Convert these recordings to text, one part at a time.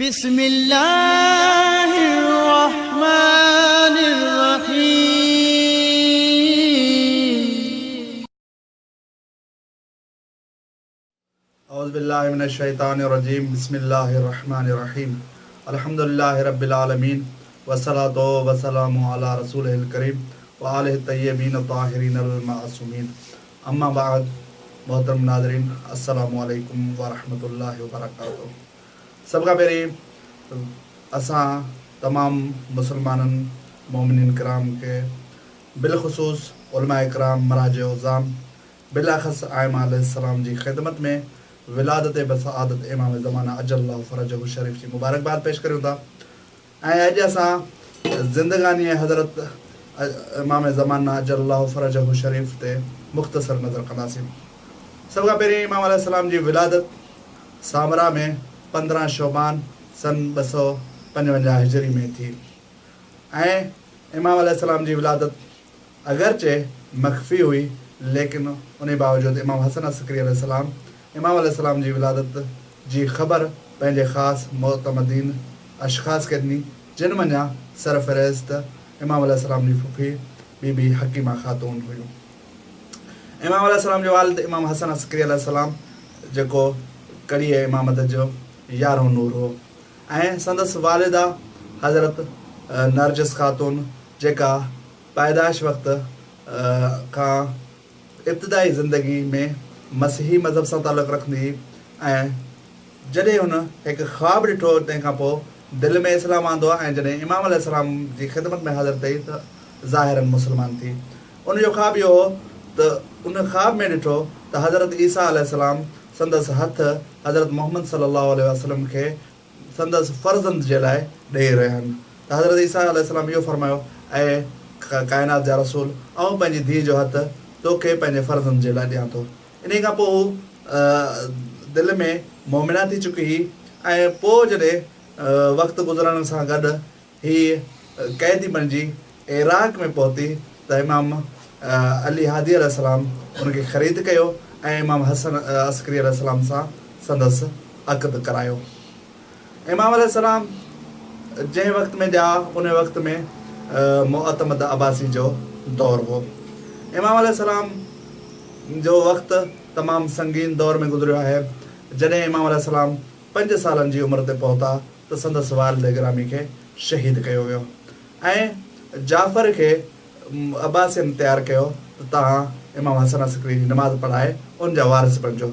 بسم الله الرحمن الرحيم. اعوذ بالله من الشيطان الرجيم بسم الله الرحمن الرحيم الحمد لله رب العالمين والصلاة والسلام على رسوله الڪريم وآله الطيبين الطاهرين المعصومين اما بعد محترم ناظرين السلام عليڪم ورحمة الله وبرڪاته سڀ کان پهرين اسان تمام مسلمانن مؤمنين ڪرام کي بالخصوص علماء ڪرام مراجع عظام بالاخص ائمه عليه السلام جي خدمت ۾ ولادت بسعادت امام زمانه عجل الله فرجه الشريف جي مبارڪباد پيش ڪريون ٿا ۽ اڄ اسان زندگاني حضرت امام زمانه عجل الله فرجه الشريف تي مختصر نظر ڪنداسين. سڀ کان پهرين امام عليه السلام جي ولادت سامره ۾ 15 شعبان سن 255 هجري ۾ ٿي ۽ امام عليه السلام جي ولادت اگرچه مخفي هئي ليڪن انهي باوجود امام حسن عسڪري عليه السلام امام عليه السلام جي ولادت جي خبر پنهنجي خاص معتمدين اشخاص کي ڏني جن منجهان سرفهرست امام عليه السلام جي ڦڦي بي بي حڪيمه خاتون هيون. امام عليه السلام جو والد امام حسن عسڪري عليه السلام جيڪو ڪڙيء امامت جو يارهون نور هو ۽ سندس والده حضرت نرجس خاتون جيڪا پيدائش وقت کان ابتدائي زندگي ۾ مسيحي مذهب سان تعلق رکندي هئي ۽ جڏهن هن هڪ خواب ڏٺو تنهن کان پوء دل ۾ اسلام آندو ۽ جڏهن امام عليه السلام جي خدمت ۾ حاضر ٿي ته ظاهراً مسلمان ٿي. ان جو خواب اهو هو ته ان خواب ۾ ڏٺو ته حضرت عيسيٰ عليه السلام سندس هٿ حضرت محمد صلي الله عليه وسلم کي سندس فرزند جي لاء ڏئي رهيا آهن ته حضرت عيسيٰ عليه السلام اهو فرمايو، اي ڪائنات جا رسول! آئون پنهنجي ڌيء جو هٿ توکي پنهنجي فرزند جي لاء ڏيان ٿو. انهيء کان پوء هو دل ۾ مؤمنه ٿي چڪي هئي ۽ پوء جڏهن وقت گذرڻ سان گڏ هيء قيدي بڻجي عراق ۾ پهتي ته امام علي هادي عليه السلام ان کي خريد ڪيو ۽ امام حسن عسڪري عليه السلام سان سندس عقد ڪرايو. امام عليه السلام جنهن وقت ۾ ڄائا ان وقت ۾ معتمد عباسي جو دور هو. امام عليه السلام جو وقت تمام سنگين دور ۾ گذريو آهي. جڏهن امام عليه السلام 5 سالن جي عمر تي پهتا ته سندس والد گرامي کي شهيد ڪيو ويو ۽ جعفر کي عباسين تيار ڪيو ته توهان امام حسن عسڪري جي نماز پڙهائي ان جا وارث بڻجو.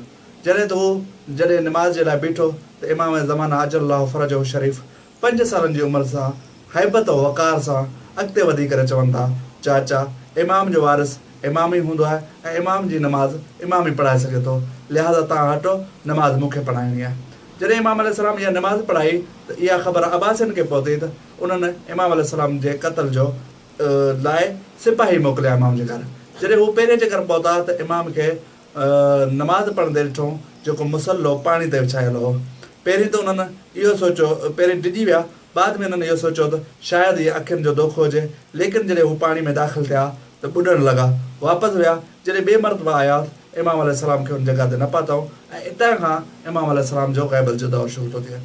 جڏهن ته هو جڏهن نماز جي لاء بيٺو ته امام زمانه عجل الله فرجه الشريف 5 سالن جي عمر سان هيبت و وقار سان اڳتي وڌي ڪري چون ٿا، چاچا! امام جو وارث امام ئي هوندو آهي ۽ امام جي نماز امام ئي پڙهائي سگهي ٿو، لهٰذا توهان هٽو، نماز مون کي پڙهائڻي آهي. جڏهن امام عليه السلام اها نماز پڙهائي ته اها خبر عباسين کي پهتي ته انهن امام عليه السلام جي قتل جو لاء سپاهي موڪليا امام جي گهر. جڏهن هو پهرين چڪر پهتا ته امام کي نماز پڙهندي ڏٺو جيڪو مصلو پاڻي تي وڇايل هو. پهرين ته انهن اهو سوچيو، پهرين ڊڄي ويا، بعد ۾ انهن اهو سوچيو ته شايد هي اکين جو دوکو هجي، ليڪن جڏهن هو پاڻي ۾ داخل ٿيا ته ٻڏڻ لڳا، واپس ويا، جڏهن ٻي مرتبه آيا ته امام عليه السلام کي ان جڳهه تي نه پاتائون ۽ اتان کان امام عليه السلام جو غيبت جو دور شروع ٿو ٿئي.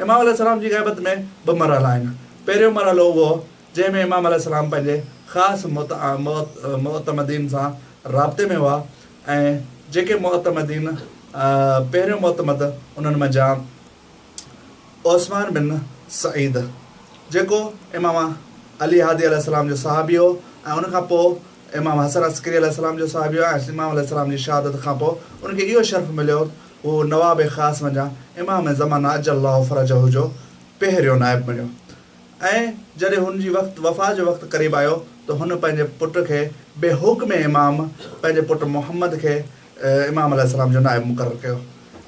امام عليه السلام جي غيبت ۾ ٻه مرحلا آهن. پهريون مرحلو اهو جنهن ۾ امام عليه السلام پنهنجي خاص معتمدين سان رابطي ۾ هئا ۽ جيڪي معتمدين پهريون معتمد انهن منجهان عثمان بن سعيد جيڪو امام علي هادي عليه السلام جو صحابي هو ۽ ان کان پوء امام حسن عسڪري عليه السلام جو صحابي هو ۽ امام عليه السلام جي شهادت کان پوء ان کي اهو شرف مليو هو نواب خاص منجهان امام زمانه عجل الله فرجه جو پهريون نائب بڻيو ۽ جڏهن هن جي وقت وفات جو وقت قريب آيو ته هن پنهنجي پٽ کي بي حڪم امام پنهنجي پٽ محمد کي امام عليه السلام جو نائب مقرر ڪيو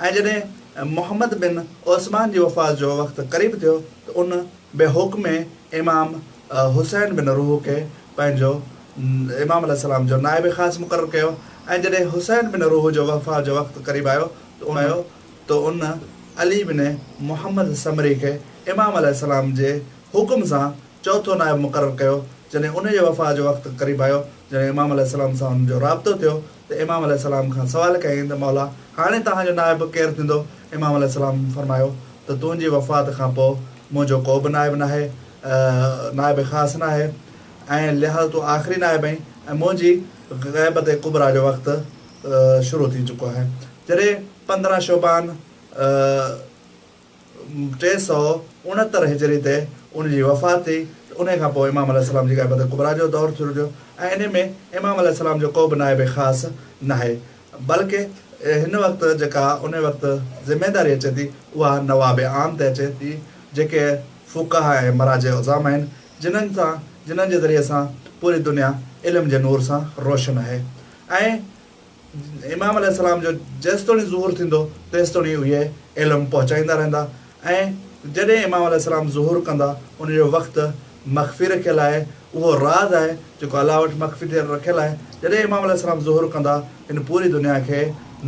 ۽ جڏهن محمد بن عثمان جي وفات جو وقت قريب ٿيو ته ان بي حڪم امام حسين بن روح کي پنهنجو امام عليه السلام جو نائب خاص مقرر ڪيو ۽ جڏهن حسين بن روح جو وفات جو وقت قريب آيو ته ان علي بن محمد سمري کي امام عليه السلام جي حڪم سان چوٿون نائب مقرر ڪيو، جڏهن ان جي وفات جو وقت قريب آيو، جڏهن امام عليه السلام سان ان جو رابطو ٿيو ته امام عليه السلام کان سوال ڪيائين ته مولا! هاڻي توهان جو نائب ڪير ٿيندو؟ امام عليه السلام فرمايو ته تنهنجي وفات کان پوء منهنجو ڪو به نائب ناهي، نائب خاص ناهي ۽ لهذا تون آخري نائب آهين ۽ منهنجي غيبت ڪبريٰ جو وقت شروع ٿي چڪو آهي. جڏهن 15 شعبان 369 هجري تي ان جي وفات ٿي ته انهي کان پوء امام عليه السلام جي غيبت ڪبريٰ جو دور شروع ٿيو ۽ انهي ۾ امام عليه السلام جو ڪو به نائب خاص ناهي بلڪه هن وقت جيڪا انهي وقت ذميداري اچي ٿي اها نواب عام تي اچي ٿي جيڪي فقها ۽ مراجع عظام آهن جنهن سان جنهن جي ذريعي سان پوري دنيا علم جي نور سان روشن آهي ۽ امام عليه السلام جو جيستوڻي ظهور ٿيندو تيستوڻي اهي علم پهچائيندا رهندا ۽ جڏهن امام عليه السلام ظهور ڪندا ان جو وقت مخفي رکيل آهي اهو راز آهي جيڪو الله وٽ مخفي ٿيل رکيل آهي جڏهن امام عليه السلام ظهور ڪندا هن پوري دنيا کي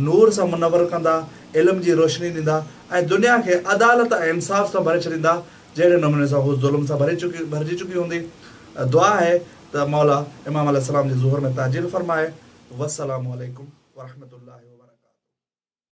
نور سان منور ڪندا علم جي روشني ڏيندا ۽ دنيا کي عدالت ۽ انصاف سان ڀري ڇڏيندا جهڙي نموني سان هو ظلم سان ڀري چڪي ڀرجي چڪي هوندي دعا آهي ته مولا امام عليه السلام جي ظهور ۾ تعجيل فرمائي. والسلام عليڪم ورحمة الله وبرڪاته.